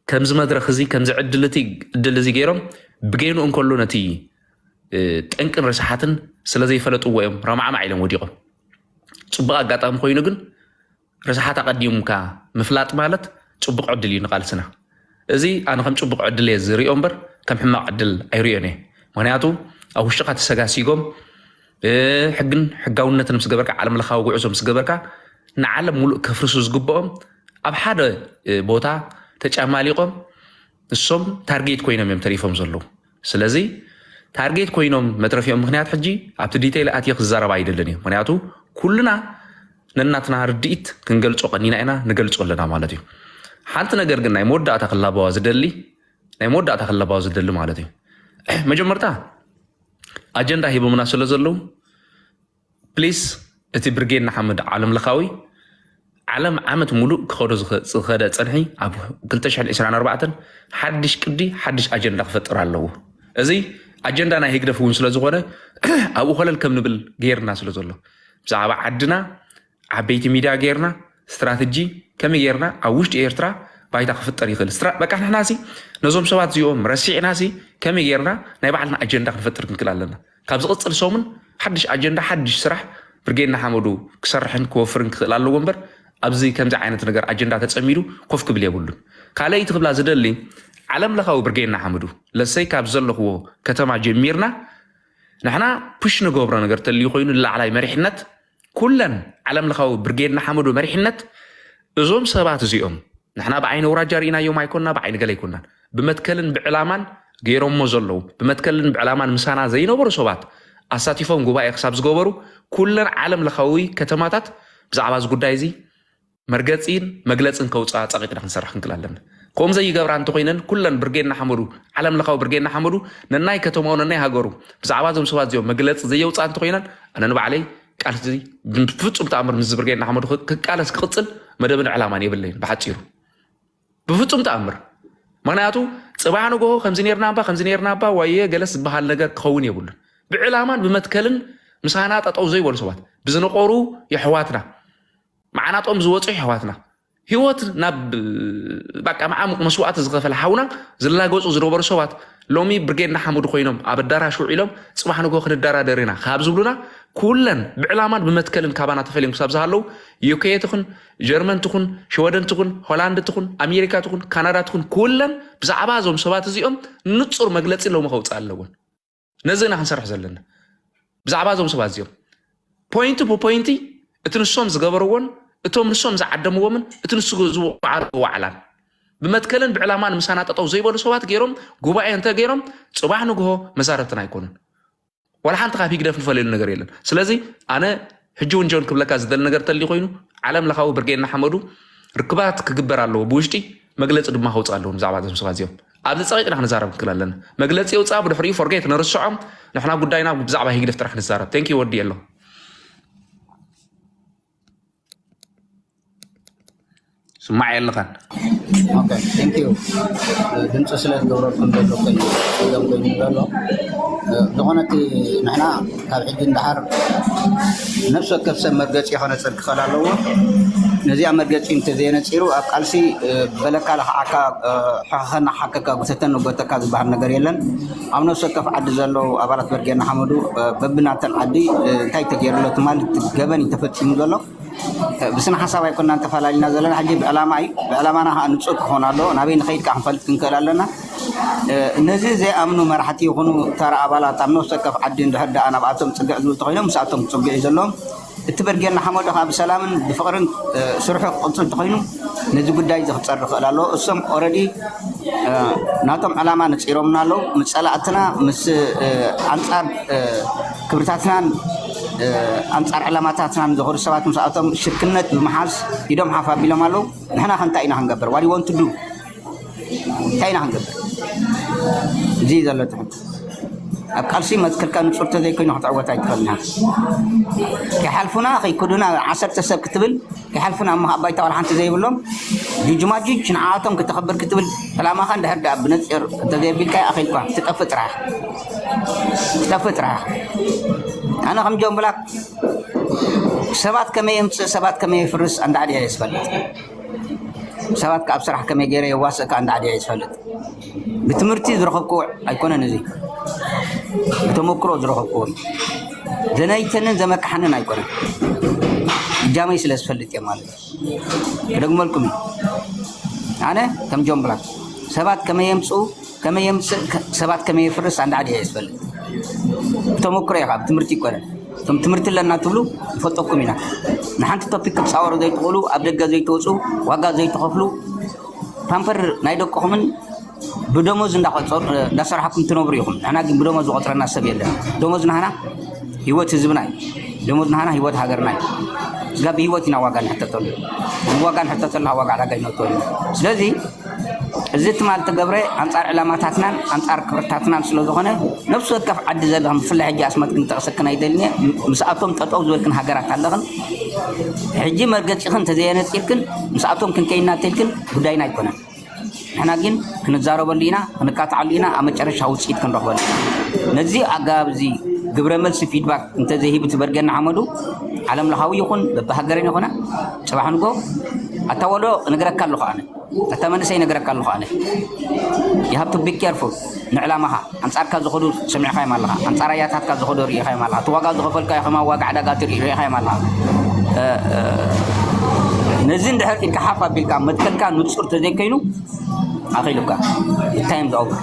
ከምዚ መድረኽ እዚ፣ ከምዚ ዕድል እቲ፣ ዕድል እዚ ገይሮም ብገይኑ እንከሎ ነቲ፣ እ፣ ጠንቅን ርስሓትን ስለ ዘይፈለጥዎ እዮም ረማዕማዕ ኢሎም ወዲቖም። ጽቡቕ ኣጋጣሚ ኮይኑ ግን ርስሓት ኣቐዲምካ ምፍላጥ ማለት ጽቡቕ ዕድል እዩ ንቓልስና። እዚ ኣነ ከም ጽቡቕ ዕድል እየ ዝርእዮ እምበር ከም ሕማቕ ዕድል ኣይርእዮን እየ። ምኽንያቱ ኣብ ውሽጥኻ ተሰጋሲጎም፣ እ፣ ሕግን ሕጋውነትን ምስ ገበርካ፣ ዓለም ለኻዊ ጉዕዞ ምስ ገበርካ፣ ንዓለም ሙሉእ ከፍርሱ ዝግብኦም ኣብ ሓደ፣ እ፣ ቦታ ተጫማሊቖም ንሶም ታርጌት ኮይኖም እዮም ተሪፎም ዘለዉ። ስለዚ ታርጌት ኮይኖም መትረፊኦም ምኽንያት ሕጂ ኣብቲ ዲቴይል ኣትየ ክዛረብ ኣይደልን እየ። ምኽንያቱ ኩልና ነናትና ርድኢት ክንገልጾ ቀኒና ኢና፣ ንገልጾ ኣለና ማለት እዩ። ሓንቲ ነገር ግን ናይ መወዳእታ ክላበዋ ዝደሊ፣ ናይ መወዳእታ ክላበዋ ዝደሊ ማለት እዩ። መጀመርታ ኣጀንዳ ሂቦምና ስለ ዘለዉ ፕሊስ እቲ ብርጌድ ንሓመዱ ዓለም ለኻዊ ዓለም ዓመት ሙሉእ ክኸዶ ዝኸ-፣ ዝኸደ ጸንሒ ኣብ ክልተ ሽሕን ዕስራን ኣርባዕተን ሓድሽ ቅዲ ሓድሽ ኣጀንዳ ክፈጥር ኣለዎ። እዚ ኣጀንዳ ናይ ህግደፍ እውን ስለ ዝኾነ ኣብኡ ኮለል ከም ንብል ገይርና ስለ ዘሎ ብዛዕባ ዓድና ዓበይቲ ሚድያ ገይርና ስትራተጂ ከመይ ገይርና ኣብ ውሽጢ ኤርትራ ባይታ ክፍጠር ይኽእል። ስትራ-፣ በቃ ንሕና ሲ ነዞም ሰባት እዚኦም ረሲዕና ሲ ከመይ ገይርና ናይ ባዕልና ኣጀንዳ ክንፈጥር ክንክእል ኣለና። ካብ ዝቕጽል ሰሙን ሓድሽ ኣጀንዳ፣ ሓድሽ ስራሕ ብርጌድ ንሓመዱ ክሰርሕን ክወፍርን ክኽእል ኣለዎ እምበር ኣብዚ ከምዚ ዓይነት ነገር ኣጀንዳ ተጸሚዱ ኮፍ ክብል የብሉን። ካልኣይቲ ክብላ ዝደሊ ዓለም ለኻዊ ብርጌድ ንሓመዱ ለሰይ ካብ ዘለኽዎ ከተማ ጀሚርና ንሕና ፑሽ ንገብሮ ነገር ተልዩ ኮይኑ ንላዕላይ መሪሕነት ኩለን ዓለም ለኻዊ ብርጌድ ንሓመዱ መሪሕነት እዞም ሰባት እዚኦም ንሕና ብዓይኒ ኣውራጃ ርኢናዮም ኣይኮንና፣ ብዓይኒ ገለ ኣይኮንናን። ብመትከልን ብዕላማን ገይሮሞ ዘለዉ ብመትከልን ብዕላማን ምሳና ዘይነበሩ ሰባት ኣሳቲፎም ጉባኤ ክሳብ ዝገበሩ ኩለን ዓለም ለኻዊ ከተማታት ብዛዕባ እዚ ጉዳይ እዚ መርገፂን መግለፅን ከውፅኣ ፀቂጥና ክንሰርሕ ክንክእል ኣለና። ከምኡ ዘይገብራ እንተኮይነን ኩለን ብርጌድ ንሓመዱ ዓለም ለኻዊ ብርጌድ ንሓመዱ ነናይ ከተማኡ ነናይ ሃገሩ ብዛዕባ እዞም ሰባት እዚኦም መግለፂ ዘየውፅኣ እንተኮይነን ኣነ ንባዕለይ ቃልሲ ብፍፁም ተኣምር ምስ ብርጌድ ንሓመዱ ክቃለስ ክቕፅል መደብን ዕላማን የብለይን ብሓፂሩ። ብፍፁም ተኣምር። ምክንያቱ ፅባሕ ንግሆ ከምዚ ነርና እባ ከምዚ ነርና እባ ዋየ ገለስ ዝበሃል ነገር ክኸውን የብሉን። ብዕላማን ብመትከልን ምሳና ጠጠው ዘይበሉ ሰባት ብዝነቆሩ የሕዋትና መዓናጦም ዝወፁ የሕዋትና ህይወት ናብ በቃ መዓሙቕ መስዋእቲ ዝኸፈለ ሓውና ዝላገፁ ዝነበሩ ሰባት ሎሚ ብርጌድ ንሓመዱ ኮይኖም ኣብ ኣዳራሽ ውዒሎም ፅባሕ ንግሆ ክንደራደር ኢና ካብ ዝብሉና ኩለን ብዕላማን ብመትከልን ካባና ተፈልዮም ክሳብ ዝሃለዉ ዩኬ ትኹን ጀርመን ትኹን ሽወደን ትኹን ሆላንድ ትኹን ኣሜሪካ ትኹን ካናዳ ትኹን ኩለን ብዛዕባ እዞም ሰባት እዚኦም ንፁር መግለፂ ሎሚ ከውፅእ ኣለዎን። ነዚ ኢና ክንሰርሕ ዘለና ብዛዕባ እዞም ሰባት እዚኦም ፖይንቲ ብፖይንቲ እቲ ንሶም ዝገበርዎን እቶም ንሶም ዝዓደምዎምን እቲ ንሱ ዝወዓሉ ዋዕላን ብመትከልን ብዕላማን ምሳና ጠጠው ዘይበሉ ሰባት ገይሮም ጉባኤ እንተ ገይሮም ፅባሕ ንግሆ መዛረብትና ኣይኮኑን። ዋላ ሓንቲ ካብ ሂግደፍ ንፈለየሉ ነገር የለን። ስለዚ ኣነ ሕጂ እውን ጆን ክብለካ ዝደሊ ነገር ተልዩ ኮይኑ ዓለም ለኻዊ ብርጌድ ንሓመዱ ርክባት ክግበር ኣለዎ ብውሽጢ መግለፂ ድማ ከውፅእ ኣለዎ ብዛዕባ እዞም ሰባት እዚኦም ኣብዚ ፀቂጥና ክንዛረብ ክንክእል ኣለና። መግለፂ የውፅኣ ብድሕሪኡ ፎርጌት ነርስዖም ንሕና ጉዳይና ብዛዕባ ሂግደፍ ጥራሕ ንዛረብ። ቴንክ ዩ ወዲ ኣሎ ስማዕ የለኻን። ኦኬ ቴንክ ዩ ድምፂ ስለ ዝገብረልኩም ዘሎ ኮይኑ ስለም ኮይኑ ዘሎ ዝኾነ እቲ ንሕና ካብ ሕጂ እንዳሓር ነፍሲ ወከፍ ሰብ መርገፂ ከነፅር ክኽእል ኣለዎ። ነዚኣ መርገፂ እንተዘየነፂሩ ኣብ ቃልሲ በለካ ለኽዓካ ሕኸኸና ሓከካ ጉተተኒ ጎተካ ዝበሃል ነገር የለን። ኣብ ነፍሲ ወከፍ ዓዲ ዘለዉ ኣባላት በርጌና ሓመዱ በብናተን ዓዲ እንታይ ተገይርሎ ትማሊ ገበን እዩ ተፈፂሙ ዘሎ። ብስነ ሓሳብ ኣይኮናን ተፈላለና ዘለና ሕጂ ብዕላማ እዩ። ብዕላማና ከዓ ንፁር ክኾን ኣለዎ። ናበይ ንኸይድ ከዓ ክንፈልጥ ክንክእል ኣለና። ነዚ ዘይኣምኑ መራሕቲ ይኹኑ ተራ ኣባላት ኣብ ነፍሲ ወከፍ ዓዲ እንድሕር ደኣ ናብኣቶም ፅግዕ ዝብሉ ተኮይኖም ምስኣቶም ክፅግዕ እዩ ዘለዎም። እቲ በርጌና ሓመዶ ከዓ ብሰላምን ብፍቅርን ስርሑ ክቅፅል ተኮይኑ ነዚ ጉዳይ እዚ ክፀር ይኽእል ኣለዎ። እሶም ኦረዲ ናቶም ዕላማ ነፂሮምና ኣለዉ። ምስ ፀላእትና ምስ ኣንፃር ክብርታትናን ኣንፃር ዕላማታትናን ዝኸዱ ሰባት ምስኣቶም ሽርክነት ብምሓዝ ኢዶም ሓፍ ኣቢሎም ኣለዉ። ንሕና ከ እንታይ ኢና ክንገብር? What do you want to do? እንታይ ኢና ክንገብር? እዚ ዘሎ ትሕት ኣብ ቃልሲ መትከልካ ንፁር ተዘይኮይኑ ክትዕወት ኣይትኽእልና። ከይሓልፉና ከይክዱና ዓሰርተ ሰብ ክትብል ከይሓልፉና እሞ ኣብ ባይታ ዋላ ሓንቲ ዘይብሎም ጅጅማጅጅ ንዓኣቶም ክተኽብር ክትብል ዕላማኻ እንድሕር ደኣ ብነፂር እንተዘየቢልካ ኣኺልኳ ትጠፍእ ጥራሕ ትጠፍእ ጥራሕ። ኣነ ከም ጆን ብላክ ሰባት ከመይ የምፅእ ሰባት ከመይ የፍርስ ኣንዳዕዲዐ እየ ዝፈልጥ። ሰባት ከ ኣብ ስራሕ ከመይ ገይረ የዋስእ ከ ኣንዳዕዲዐ እየ ዝፈልጥ። ብትምህርቲ ዝረኸብክዎ ኣይኮነን እዚ ብተመክሮ ዝረኸብክዎ እዩ። ዘነይተንን ዘመካሓንን ኣይኮነን። እጃመይ ስለ ዝፈልጥ እየ ማለት እዩ። ክደግመልኩም እዩ። ኣነ ከም ጆን ብላክ ሰባት ከመይ የምፅኡ ከመይ የምፅእ ሰባት ከመይ የፍርስ ኣንዳዕዲዐ እየ ዝፈልጥ። ብተመክሮ እዩ ካብ ትምህርቲ ይኮነን። እቶም ትምህርቲ ኣለና ትብሉ ንፈልጠኩም ኢና። ንሓንቲ ቶፒክ ክትፃወሩ ዘይትኽእሉ ኣብ ደገ ዘይትወፁ ዋጋ ዘይትኸፍሉ ፓምፐር ናይ ደቅኹምን ብደሞዝ እንዳቆፀሩ እንዳሰራሕኩም ትነብሩ ኢኹም። ንሕና ግን ብደሞዝ ዝቆፅረና ሰብ የለን። ደሞዝ ናህና ህይወት ህዝብና እዩ። ደሞዝ ናህና ህይወት ሃገርና እዩ። ስጋ ብህይወት ኢና ዋጋ ንሕተተሉ። ዋጋ ንሕተተሉ ዋጋ ዕዳጋ ይነወተሉ። ስለዚ እዚ ትማል ተገብረ ኣንጻር ዕላማታትናን ኣንጻር ክብርታትናን ስለ ዝኾነ ነፍሲ ወከፍ ዓዲ ዘለኽን ብፍላይ ሕጂ ኣስመት ክንጠቕሰክን ኣይደልን እየ። ምስኣቶም ጠጠው ዝበልክን ሃገራት ኣለኽን ሕጂ መርገጺኽን እንተዘየነጺርክን ምስኣቶም ክንከይና ተልክን ጉዳይና ኣይኮነን። ንሕና ግን ክንዛረበሉ ኢና፣ ክንካትዓሉ ኢና፣ ኣብ መጨረሻ ውፅኢት ክንረኽበሉ ኢና። ነዚ ኣገባብ እዚ ግብረ መልሲ ፊድባክ እንተዘይሂቡ እቲ በርገና ሓመዱ ዓለም ለኻዊ ይኹን በብሃገርን ይኹነ ፅባሕ ንጎ ኣታ ወልዶ እነግረካ ኣለኹ ኣነ። እታ መንእሰይ ይነግረካ ኣለኹ ኣነ። You have to be careful ንዕላማኻ። ኣንጻርካ ዝኸዱ ሰሚዕኻዮም ኣለኻ። ኣንጻር ኣያታትካ ዝኸዱ ርኢኻዮም ኣለኻ። እቲ ዋጋ ዝኸፈልካዮ ከማን ዋጋ ዕዳጋ ትርኢ ርኢኻዮም ኣለኻ። ነዚ እንድሕር ኢልካ ሓፍ ኣቢልካ መትከልካ ንጹር ተዘይከይኑ ኣኺሉካ። Time is over።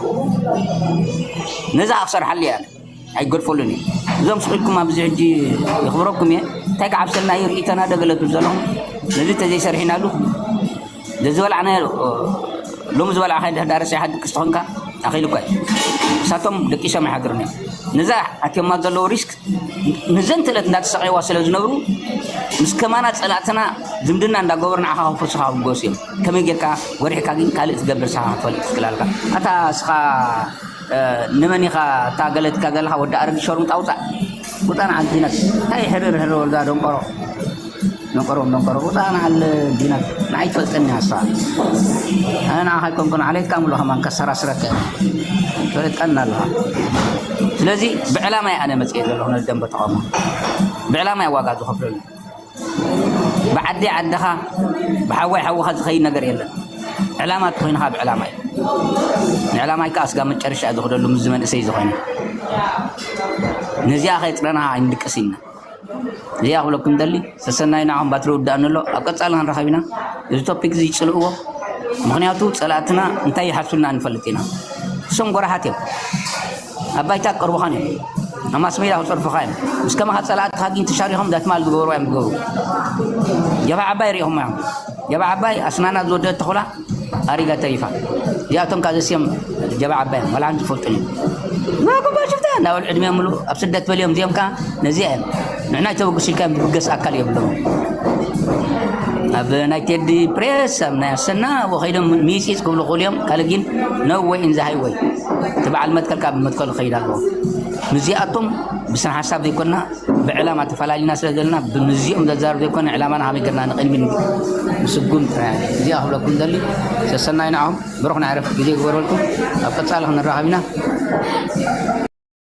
ነዚ ክሰርሓሉ እየ ኣነ። ኣይገድፈሉን እዩ። እዞም ስቕ ኢልኩም ኣብዚ ሕጂ የኽብረኩም እየ። እንታይ ክዓብሰልና እዩ ርኢቶና ዶ ገለ ትብሉ ዘለኹም? ነዚ ተዘይሰርሒናሉ ዘዝበላዕናዮ ሎሚ ዝበላዕካ ድሕር ዳረስ ኢኻ ድቅስ ተኾንካ ኣኺሉካ እዩ። ንሳቶም ደቂሶም ኣይሓድሩን እዮም። ነዛ ኣትዮማ ዘለዉ ሪስክ ንዘንትለት እንዳተሰቀይዋ ስለ ዝነብሩ ምስ ከማና ጸላእትና ዝምድና እንዳገበሩ ንዓኻ ከፍርስኻ ክገሱ እዮም። ከመይ ጌርካ ጎሪሕካ ግን ካልእ ትገብር ንስኻ ክትፈልጥ ትክእል ኣለካ። ኣታ እስኻ ንመን ኢኻ እታ ገለትካ ዘለኻ ወዲ ኣረጊት ሸርሙጣ ውፃእ ውፃእ ንዓዲ ዲናት እንታይ ሕርር ሕርር ወልዳ ደንቆሮ ደንቆሮ ደንቆሮ ውፃእ ንዓል ዲናት ንዓይ ትፈልጠኒ ኣሳ ኣነ ንዓኻ ኣይኮንኩን ዓሌትካ ምሎ ከማን ከሰራስረካ ትፈልጠኒ ኣለኻ ስለዚ ብዕላማ ኣነ መፅኤ ዘለኹ ነዚ ደንበ ተቃውሞ ብዕላማ ዋጋ ዝኸፍለሉ ብዓዲ ዓድኻ ብሓዋይ ሓውኻ ዝኸይድ ነገር የለን። ዕላማ ተኾይንኻ ብዕላማ እዩ። ንዕላማይ ከዓ ስጋ መጨረሻ እዩ ዝኽደሉ ምስ መንእሰይ ዝኾይነ ነዚኣ ከየፅረና ኣይንድቅስ ኢልና እዚኣ ክብለኩም ደሊ ሰሰናይ ንዓኹም ባትሪ ውዳእ ንሎ ኣብ ቀፃሊ ክንረኸብ ኢና እዚ ቶፒክ እዚ ይፅልእዎ ምክንያቱ ፀላእትና እንታይ ይሓስብና ንፈልጥ ኢና እሶም ጎራሓት እዮም ኣብ ባይታ ክቀርቡኻን እዮም ኣብ ማስሜዳ ክፀርፉኻ እዮም ምስ ከማኻ ፀላእትኻ ግን ተሻሪኾም ዳትማል ዝገብሩ እዮም ዝገብሩ ጀብሃ ዓባይ ሪኢኹም እዮም ጀብሃ ዓባይ ኣስናና ዝወደአት ተኹላ ኣሪጋ ተሪፋ እዚኣቶም ካብ ዘስዮም ጀብሃ ዓባይ እዮም ዋላ ሓንቲ ዝፈልጡን እዮም ናኩባ ሽፍታ እንዳበሉ ዕድሜ ምሉ ኣብ ስደት በልዮም እዚኦም ከዓ ነዚኣ እዮም ንሕና ይተበግሱ ኢልካ እዮም ዝብገስ ኣካል የብሎም ኣብ ናይ ቴዲ ፕሬስ ኣብ ናይ ኣሰና ኣብኡ ከይዶም ሚፂፅ ክብሉ ክእሉ እዮም ካልእ ግን no way in the highway እቲ በዓል መትከል ካብ መትከሉ ክኸይድ ኣለዎ ምስዚኣቶም ብስነ ሓሳብ ዘይኮንና ብዕላማ ተፈላሊና ስለ ዘለና ብምዝኦም ዘዛርብ ዘይኮነ ዕላማና ከመይ ገርና ንቅድሚ ምስጉም ጥራይ እዚኣ ክብለኩም ደሊ ሰሰናይ ንዓኹም ብሩኽ ናይ ዕረፍቲ ግዜ ግበረልኩም ኣብ ቀፃሊ ክንራኸብ ኢና